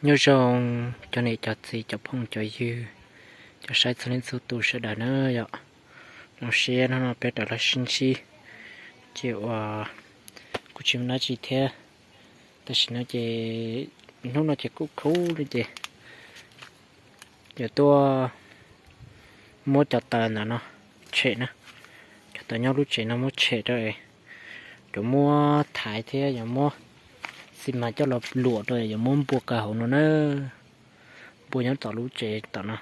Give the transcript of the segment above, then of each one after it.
Nyob zoo cov niam cov txiv cov phooj cov ywg, cov saib txhua leej txhua tus sawv daws na yom. Zoo siab hnub no peb rov los sib ntsib, ces uas kuj tsis muaj dab tsi thiab. Tam sim no ces hnub no ces kuj khub li ces yuav tuaj muab cov taws ntawm no tshem na. Cov taws nyob lub tsev no muab tshem rau, yuav muab thaiv thiab yuav muab xi mas coj los luam rau yuav muab npua kaw hauv no na. Npua nyob tom lub tsev tom no,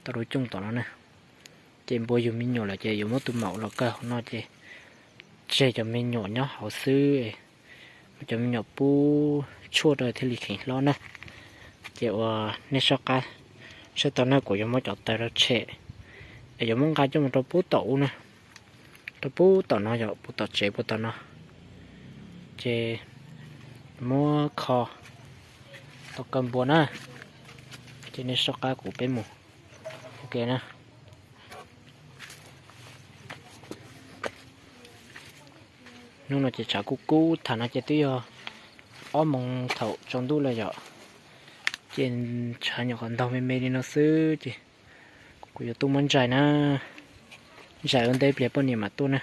tom lub cooj tom no na. Ces npua yug me nyuam lawm ces yuav muab tus maum los kaw hauv no ces tseg cov me nyuam nyob hauv xwb, muab cov me nyuam pub tshuaj rau thiaj li kheev hlob na. Ces uas nej soj qab saib tau na, kuv yuav muab cov taws rau tshem es yuav muab nqa coj mus rau pub tom ub na, rau pub tom no yom, pub tom tsev pub tom no. Ces muab kho tau kaw npua na, ces nej soj qab kuv peb mus ua ke na. Hnub no ces tshav kub kub, tham no ces twb yog ob moos thaum tsaus ntuj lawm yom, ces tshav nyuam qhuav ntaug me me li no xwb ces kuv yuav tuaj muab ntsais na, ntsais ua ntej pliag poj niam mam tuaj na.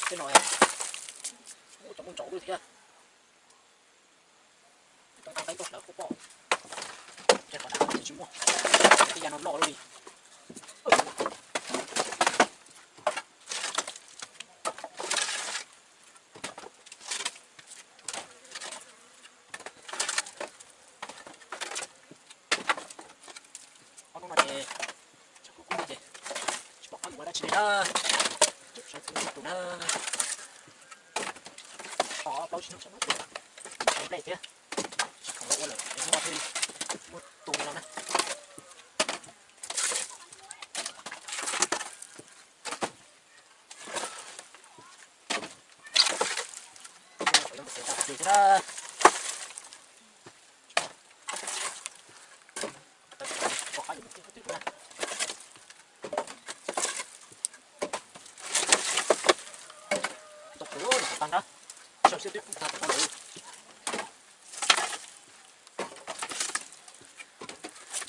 Tej no muaj cov muaj ntsaum lawm thiab. Cov tau qaib tuaj hlawv khuab poj, ces qhov dab tsis muaj, tej yam no loj loj li. Ob hnub no ces tshav kub kub ces tsis pom qab mus ua dab tsi li na. Saib txhua tus na, tau plaub tsib hnub tshav kub kub, nplej thiab, tsis khoom ua lawm es hnub no thiaj li muaj tus no na.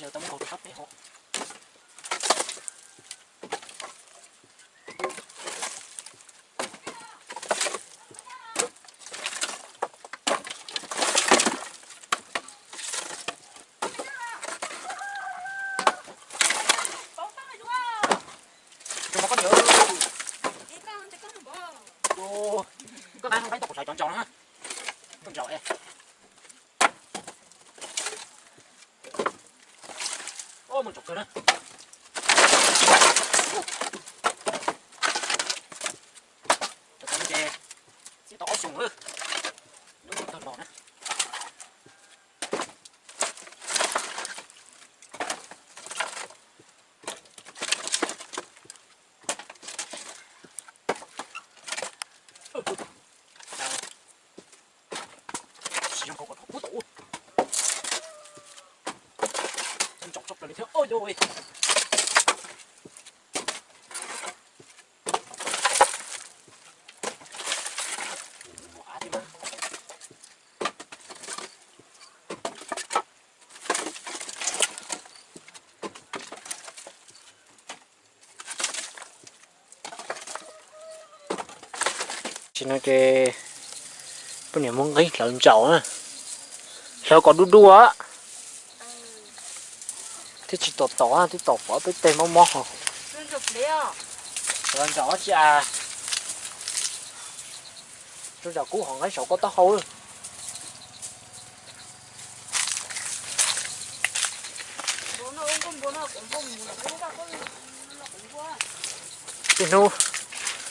Tau muab nkaug rau sab pem hauv. Tso koj niam. Koj nqa qeeb tau kuv sawv tso ntsaus no. Koj ntsaus es. Mus tsom kawg na. Tsom kawg ces txij tau ob xyoos lawm. Lub tawg los na. Tsis zoo nkaus kom rau pub tau ua. Ntsaum tshaj plaws li thiab ua yog. Tam sim no ces poj niam muab nqeeb hlawv ntsaum na, hlawv kom dub dub. Thiab tsis tom tom, twb tom pov peb teg mob mob ho. Ntsaum tsis a, ntsaum kub hov nqeeb saum koj taub hau. Tej hnub,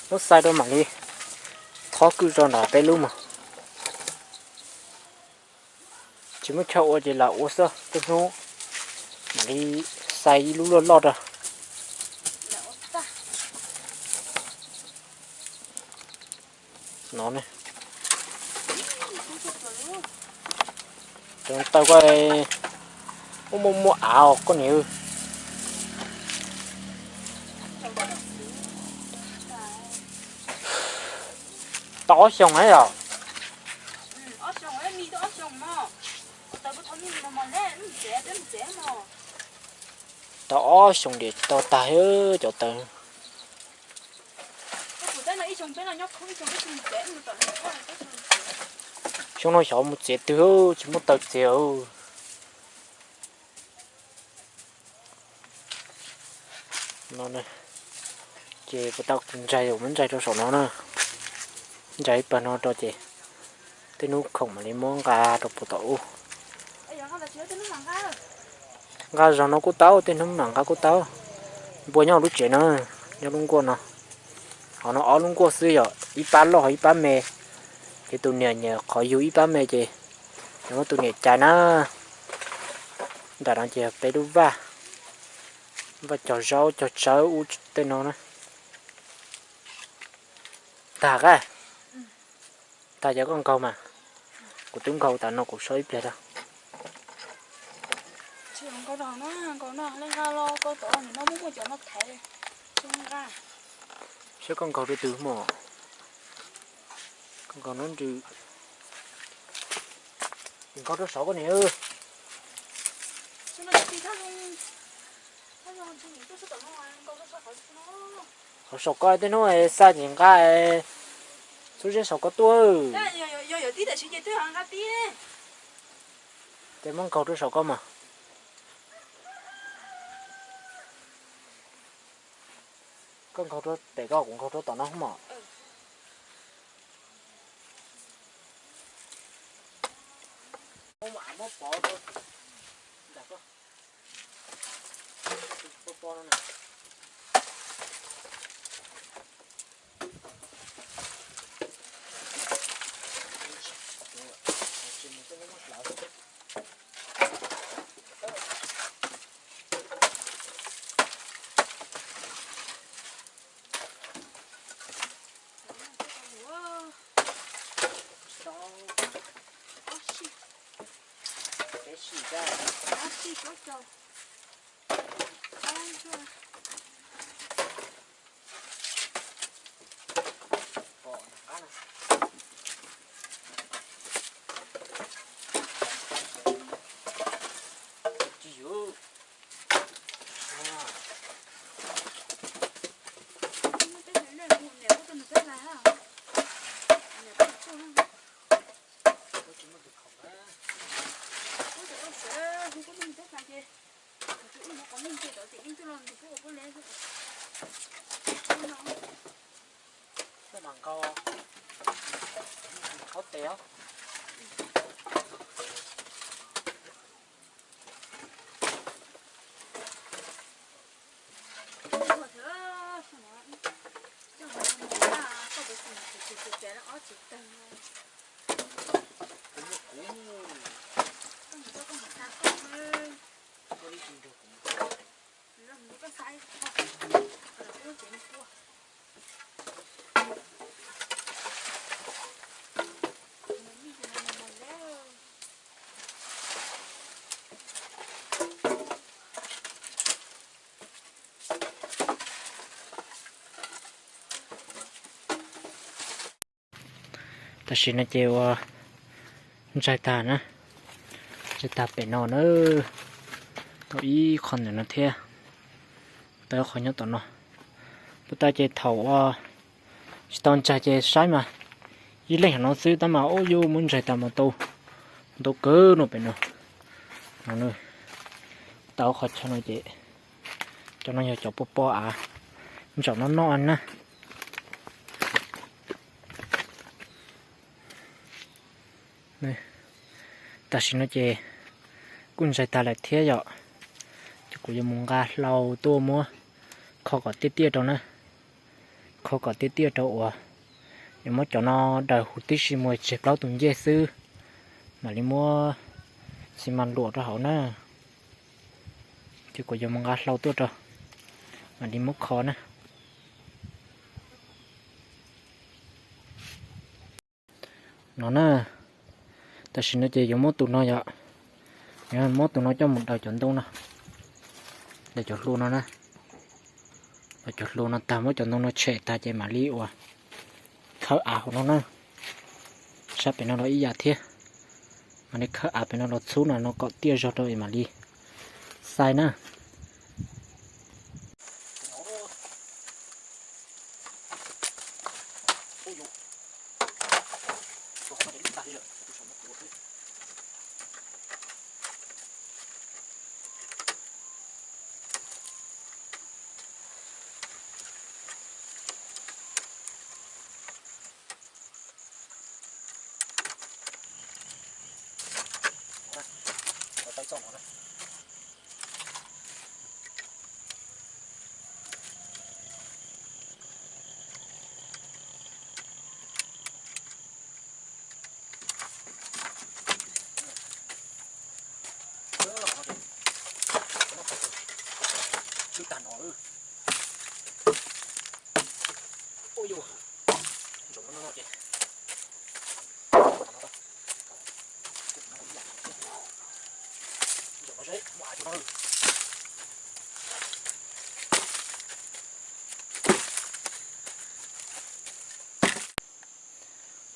hnub xai rau mam li thob kwj rau nram peb lub mas. Tsis muaj chaw ua ces lam ua xwb, tej hnub mam li xai ib lub loj loj rau. No ne. Cov taw koj muaj muaj muaj av os koj niam. Tau ob xyoos na yom. Tau ob xyoos diam tsis tau tag cov taw. Xyoo no xyov mus txiav twg tsis muaj taw txiav. No ces puas tau ntsaig, muab ntsaig rau saum no na. Ntsaig ib pawg no rau ces tej hnub khoom mam li muab nqa rau puag tom ub. Nqa zaum no kuj tau, tej hnub mam nqa kuj tau. Npua nyob lub tsev no, nyob lub nkuaj no. Hov no ob lub nkuaj xwb yom, ib pab loj ho ib pab me. Ces tus niam nyiam qhov yug ib pab me ces nws muab tus niam cais na. Nram no ces yog peb lub vaj, vaj cog zaub cog tsawb ub tej no na. Tag qa, tag cov koj nkaug mas. Kuv twb nkaug tas no kuv so ib pliag rau. Saib koj nkaug rau twg mog. Koj nkaug no nrws. Nkaug rau saud koj niam. Qhov saum koj tej hnub xa tsis nqa, xub zeb saum koj tuaj. Ces muab nkaug rau saum koj mas. Koj nkaug rau pem koj, kuv nkaug rau tom no mog. Peb sim, peb sim. Leej twg los ntxim pub ua pub le xwb. Pub mas nkaus, qhov tes os. Tam sim no ces ua ntsaig tag na, ntsaig tag pem no na, tau ib qho ntawm no thiab, tau ib qho nyob tom no. Puas tau ces thaum ua tsis tau ntsaig ces saib mas ib leeg hauv no xwb tab mas ub yuj muab ntsaig tag mas tau, tau kawg no pem no. No, tau qhov chaw no ces cov no yog cov pob pob av ntsaum no noj na. Tam sim no ces kuj ntsaig tag lawm thiab yom, ces kuv yuav mus nqa hlau tuaj muab kho kom tiaj tiaj rau na, kho kom tiaj tiaj rau uas yuav muab cov no daws huv tib si mus tseg plaub tus ncej xwb, mam li muab xi mas luam rau hauv na. Ces kuv yuav mus nqa hlau tuaj rau, mam li muab kho na. No na, tam sim no ces yuav muab tus no yom, yuav muab tus no coj mus daws cov ntoo no, daws cov hlua no na, daws cov hlua no tag muab cov ntoo no tshem tag ces mam li ua khawb av hauv no na. Sab pem no los ib yam thiab, mam li khawb av pem no los txhub no, no kom tiaj zog rau es mam li xai na.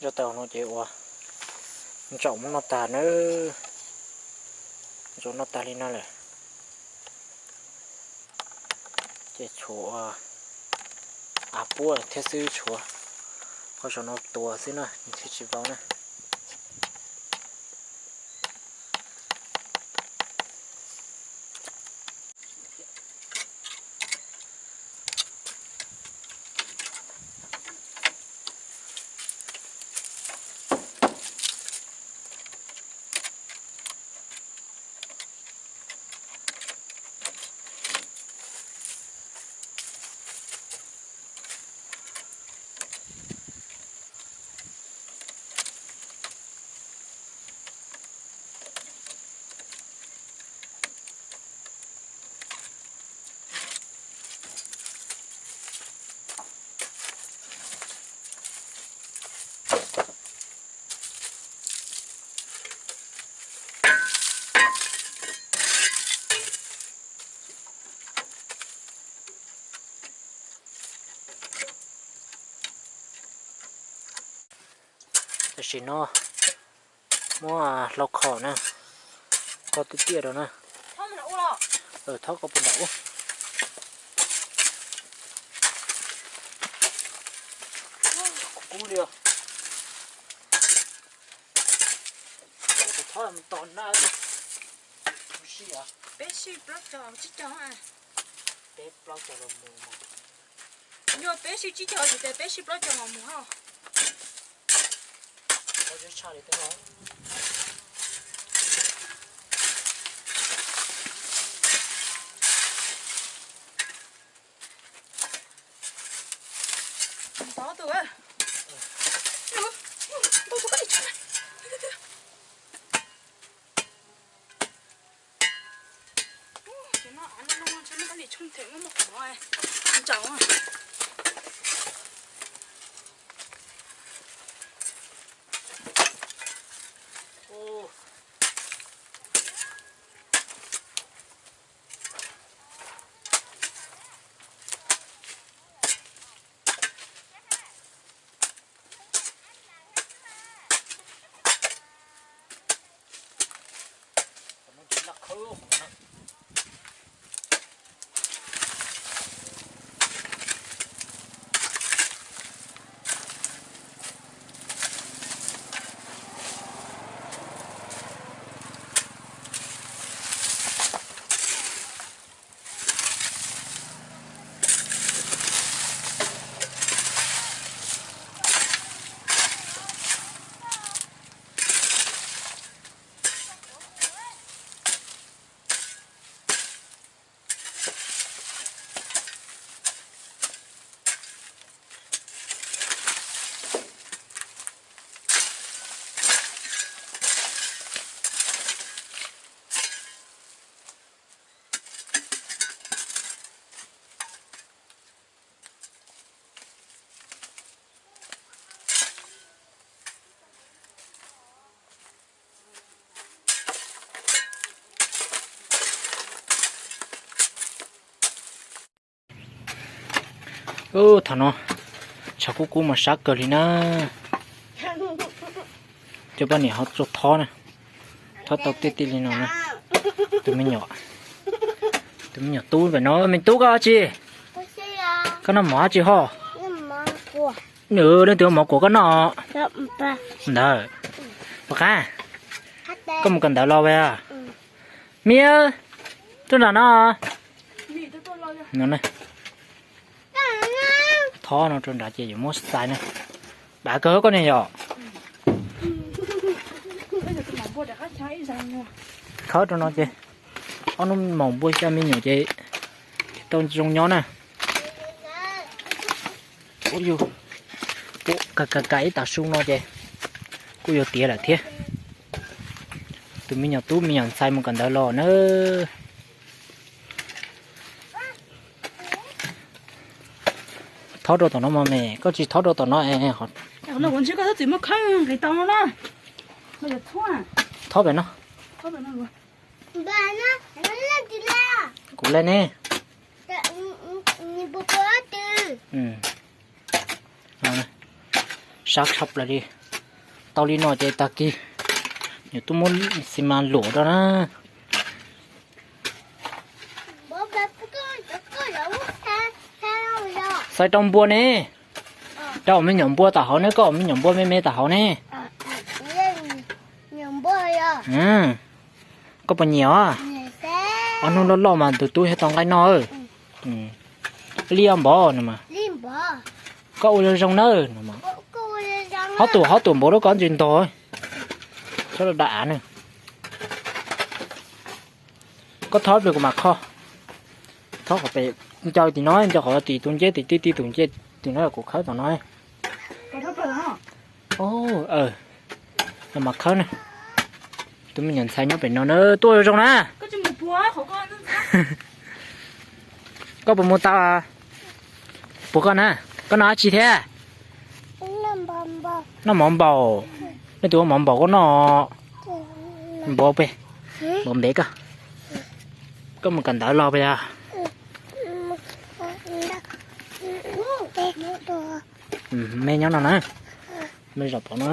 Zaj tau no ces ua ntsaum muab noj tag na, ntsaum noj tag li no lawm. Ces tshuav av puab thiab xwb, tshuav qhov saum no tuag xwb na, nws thiaj tsis vau na. Tam sim no muab hlau kho na, kho tiaj tiaj rau na. Thob kho puag nram ub. Kub kub li os. Tus thob mus tos na. Mus si os. Peb sij plaub caug tsib caug. Peb plaub caug los mus. Yog peb sij tsib caug ces peb sij plaub caug los mus hos. Thaum no tshav kub kub mas sab kawg li na. Cov poj niam ho txua thob na, thob tau tiaj tiaj li no na. Tus me nyuam, tus me nyuam tub pem no, me tub koj dab tsi? Koj noj mov dab tsi ho? Nws leej twg ua mov kuam koj noj? Ntawd. Puas qab? Koj mus kawm ntawv los a? Mia, tuaj nram no. Thob no rau nrad ces yuav muab xais na. Dav kawg koj ne yom. Khawb rau no ces ob hnub maus npua xya me nyuam ces tau zoo nyob na. Kuj yog, kuj ka ka ib tag su no ces kuj yuav tiav lawm thiab. Tus me nyuam tub me nyuam ntxhais mus kawm ntawv los na. Thob rau tom no mas me, koj tsis thob rau tom no es. Thob pem no. Kuv le ne. Sab tshaj plaws li. Tau li no ces tag kis yuav tuaj muab xi mas luam rau na. Xaiv rau npua ne. Rau me nyuam npua tom hauv ne, koj me nyuam npua me me tom hauv ne. Koj puas nyiam os? Ob hnub loj loj mas tus tub thiaj tau nqaij noj. Li npov no mas. Koj ua zoo zoo nawb no mas. Hob tus hob tus npov lub koj ntsis ntog. Sab da av na. Koj thob pliag kuv mam kho. Thob qhov pem, nco tim no, nco qhov tim tus nceb tim tij tij tus nceb tim no kuv khawb tom no. Los mas khawb na. Tus me nyuam ntxhais nyob pem no na, tuaj zoo zoo na. Koj puas mus tau? Puas koj na? Koj noj dab tsi thiab? Noj mov npaum. Nej tus ua mov npaum koj noj. Npaum pem, npaum ntev koj. Koj mus kawm ntawv los pem yog? Me nyob no na. Me zaum pov no.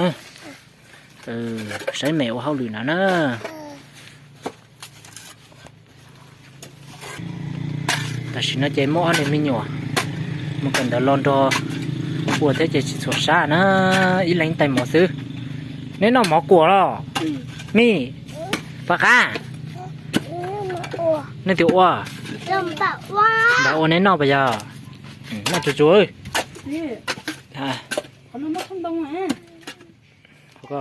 Saib me ua hauj lwm no na. Tam sim no ces muaj ob niag me nyuam mus kawm ntawv los nrog ua thiab ces tsis txhuam sab na, ib leeg tais mov xwb. Neb noj mov kuam los? Mij, pom qab. Nej twb ua, npam ua neb noj pas yog? Noj tsuag tsuag. Qhov ko